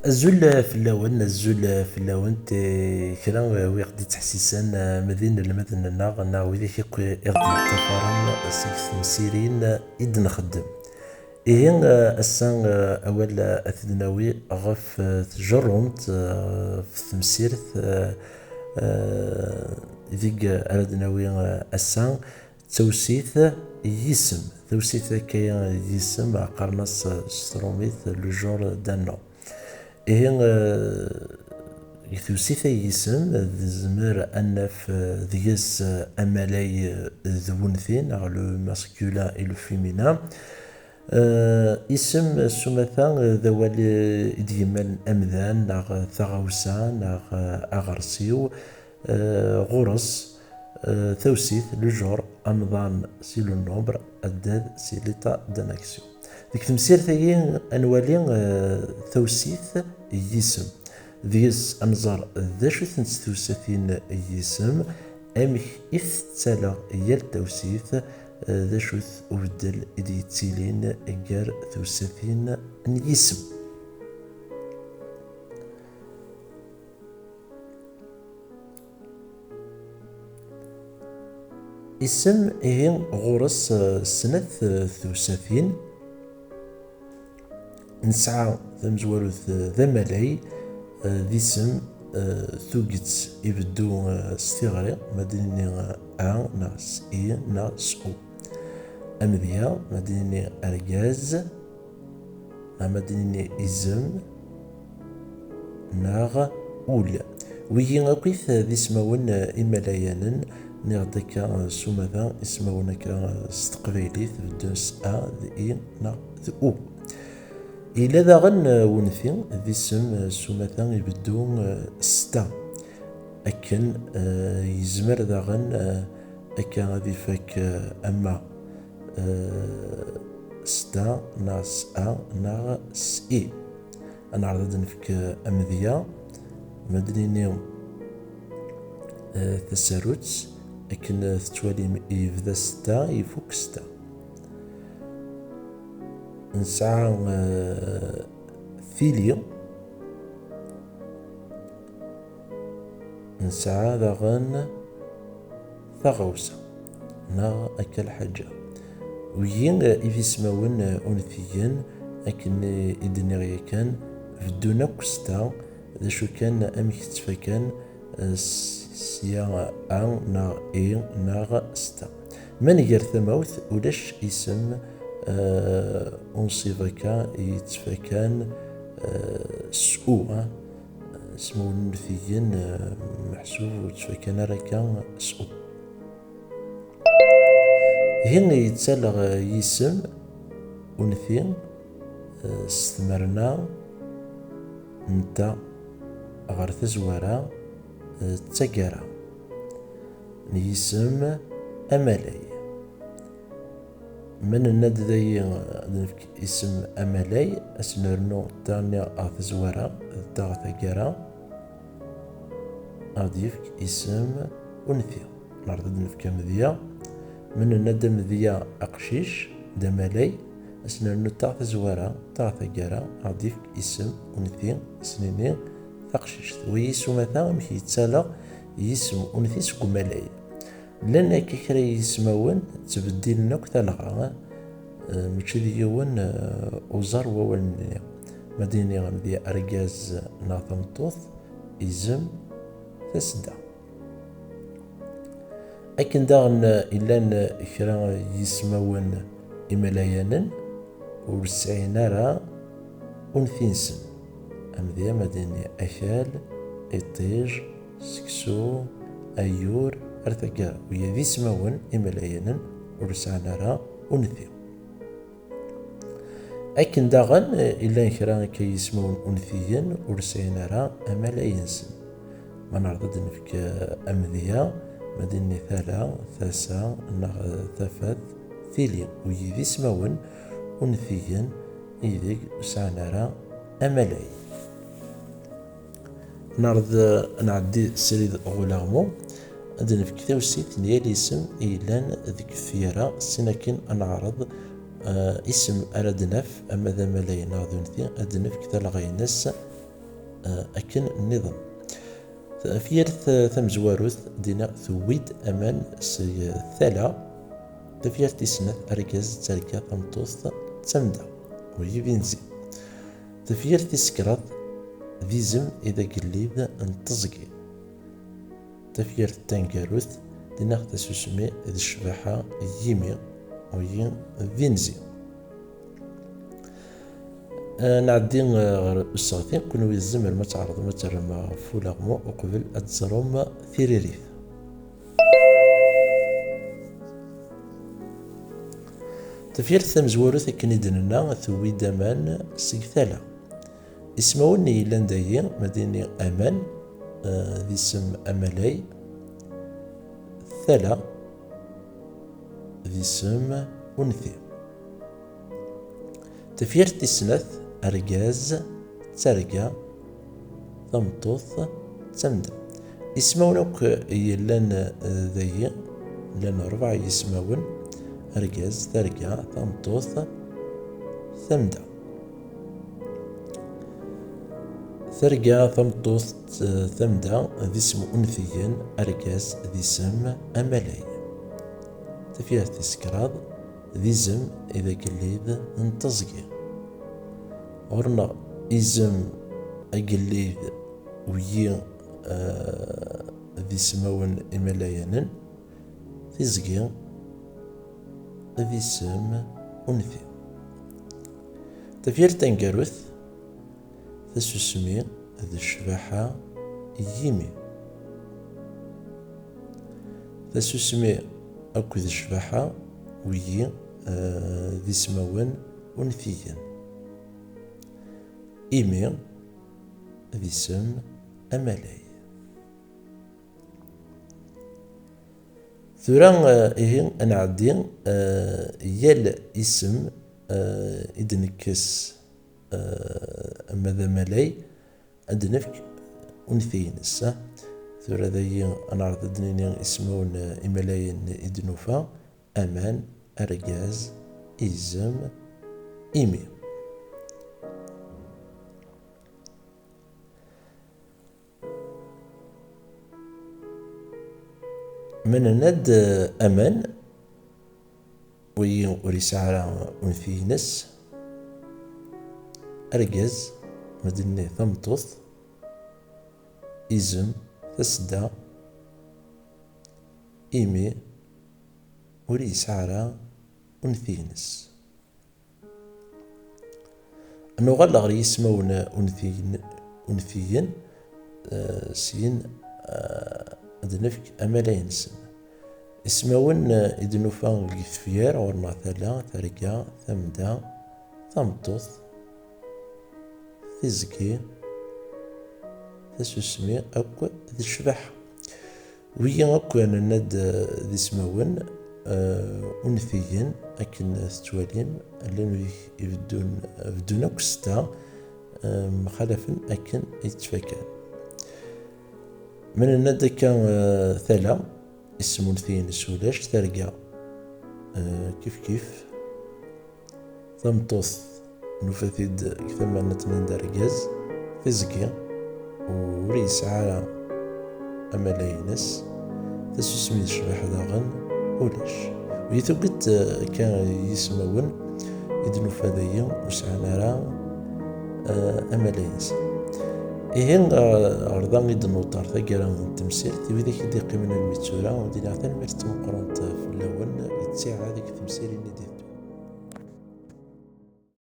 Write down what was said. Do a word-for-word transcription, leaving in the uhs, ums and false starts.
Azul fell-awen, azul fell-awent. Eh, kra, eh, wi ɣ-d-ittḥessisen, eh, ma d inelmaden-nneɣ neɣ widak akk i ɣ-d-yeṭṭafaren seg temsirin, eh, i d-nxeddem. Ihi, eh, ass-a, eh, awal, eh, ad t-id-nawi ɣef, eh, tjerrumt, eh, ɣef temsirt, eh, eh, deg ara d-nawi, eh, ass-a, d tawsit n yisem. Tawsit akka n yisem, qqaren-as s trumit le genre d'un nom. Ihi, eh, deg tewsit-a n yisem, nezmer ad naf, eh, deg-s, eh, amalay, eh, d unti, neɣ le masculin et le féminin. Eh, isem s umata, eh, d awal, eh, i d-yemmalen amdan, neɣ taɣawsa, neɣ, eh, aɣersiw. Eh, ɣur-s, eh, tawsit, le genre, amḍan, c'est le nombre, addad, c'est l'état d'une action. Deg temsirt-agi, ad nwali, eh, tawsit n yisem. Deg-s ad nẓer d acu-tent tewsatin n yisem, amek i tettaleɣ yal tawsit, eh, d acu-t ubeddel i d-yettilin gar tewsatin n yisem. Isem, ihi, ɣur-s, eh, snat, eh, tewsatin. Nesɛa tamezwarut, eh, d amalay, eh, d isem, eh, tuget ibeddu, eh, s tiɣri, ma d-nini, eh, a, neɣ s i, neɣ s u. Amedya, ma d-nini argaz, neɣ ma d-nini izem, neɣ ul. Wigi akkit d ismawen, eh, imalayanen, nniɣ-d akka, eh, s umata, ismawen akka, eh, s teqbaylit, beddun s a, d i, neɣ d u. Yella daɣen, eh, unti, d isem, eh, s umata ibeddu, eh, s ta. Akken, eh, yezmer daɣen, eh, akka ad ifak, eh, ama, eh, s ta, neɣ s a, neɣ s i. Ad neɛreḍ ad d-nefk, eh, amedya, ma d-nini, eh, tasarut, akken, eh, tettwalim, yebda s ta, ifuk s ta. Nesɛa, eh, tili, nesɛa daɣen taɣawsa, neɣ akka lḥaǧa. Wigi, eh, i d ismawen, eh, untiyen, akken i d-nniɣ yakan, beddun akk s ta, d acu kan amek ttfakan, eh, s-, sya a, neɣ i, neɣ s ta. Ma nger tamawt, ulac isem, eh, unṣib akka yettfakan, eh, s u, ah. Ismawen untiyen, eh, meḥsub ur ttfakan ara akka s u. Ihi yettaleɣ, eh, yisem unti, eh, s tmerna n ta ɣer tazwara, eh, d taggara n yisem amalay. Ma nenna-d dayi ad nefk isem amalay, ad s-nernu ta-nni ɣer tazwara d ta ɣer taggara, ad ɣ-d-yefk isem unti. Neɛreḍ ad d-nefk amedya. Ma nenna-d amedya aqcic, d amalay, ad s-nernu ta ɣer tazwara, ta ɣer taggara, ad ɣ-d-yefk isem unti, ad s-nini taqcict. Wagi s umata amek yettaleɣ yisem unti seg umalay. Llan akka kra n yismawen ttbeddilen akk talɣa, eh, mačči d yiwen, eh, uẓar n wawal-nni. Ma d-iniɣ amedya argaz neɣ tameṭṭut, izem, tasda. Akken daɣen, eh, i llan, eh, kra n yismawen imalayanen, ur sɛin ara unti-nsen. Amedya ma d-nini akal, iṭij, seksu, ayyur, ar taggara. Wiya d ismawen imalayanen ur sɛan ara unti. Akken daɣen, eh, i llan kra akka yismawen untiyen ur sɛin ara amalay-nsen. Ma neɛreḍ ad d-nefk, eh, amedya, Ma d-nini tala, tasa neɣ tafat, tili, wigi d ismawen untiyen ideg ur sɛan ara amalay. Neɛreḍ ad nɛeddi srid ɣer ulaɣmu, ad d-nefk tawsit n yal isem i yellan deg tefyar-a, sin akken ad neɛreḍ, eh, isem ara d-naf, ama d amalay neɣ d unti, ad d-nefk talɣa-ines, eh, akken nniḍen. Tafyirt tamezwarut, dina tewwi-d aman seg tala. Tafyirt tis snat, argaz d targa, tameṭṭut d tamda, wigi d inzi. Tafyirt tis kraḍ, d izem i d agellid n teẓgi. Tafyirt taneggarut, dina tasusmi d ccbaḥa n yimi, wigi d inzi. Eh, nɛeddi, eh, ɣer useɣti. Kunwi tzemrem ad tɛerḍem ad terrem ɣef ulaɣmu uqbel ad teẓrum tiririt. Tafyirt tamezwarut, akken i d-nenna, tewwi-d aman seg tala. Ismawen yellan dagi, ma d-nini aman, eh, d isem amalay, tala d isem unti. Tafyirt tis snat, argaz d targa, tameṭṭut d tamda. Ismawen akk yellan, eh, dagi, llan rebɛa yismawen: argaz, targa, tameṭṭut, tamda. Targa, tameṭṭut, eh, tamda d isem untiyen, argaz d isem amalay. Tafyirt tis kraḍ, d izem i d agellid n teẓgi. Ɣur-neɣ izem agellid, wigi, eh, d ismawen imalayanen, tiẓgi d isem unti. Tafyirt taneggarut, tasusmi d ccbaḥa n yimi. Tasusmi akked ccbaḥa, wigi, eh, d ismawen untiyen. Imi d isem amalay. Tura, eh, ihi, ad nɛeddi, eh, yal isem, eh, i d-nekkes, eh, ama d amalay, ad d-nefk unti-ines, ah. Tura dagi ad neɛreḍ ad d-nini ismawen, eh, imalayen i d-nufa: aman, argaz, izem, imi. Ma nenna-d, eh, aman, wagi ur yesɛi ara unti-ines. Argaz, ma d-nini tameṭṭut, izem, tasedda, imi ur yesɛi ara unti-ines. Nuɣal ɣer yismawen untiyen, untiyen, eh, syin, eh, ad d-nefk amalay-nsen. Ismawen, eh, i d-nufa deg tefyar, ɣur-neɣ tala, targa, tamda, tameṭṭut, tiẓgi, tasusmi akk d ccbaḥa. Wigi akk nenna-d, eh, d ismawen, eh, untiyen, akken tettwalim, llan wid ibeddun, beddun akk s ta, eh, mxalafen akken i ttfakan. Ma nenna-d akka, eh, tala, isem unti-ines ulac, targa, eh, kif kif. Tameṭṭut, nufa-t-id deg tama n tnanda argaz, tiẓgi, ur yesɛi ara amalay-ines, tasusmi d ccbaḥa daɣen ulac. Wi tuget, eh, akka yismawen i d-nufa dagi ur sɛan ara, eh, amalay-nsen. Ihi, eh, ɣer da i d-nuṭer taggara n temsirt, i widak i d-iqqimen almi d tura, ad d-iniɣ tanemmirt tameqqrant fell-awen, i ttiɛad deg temsirin i d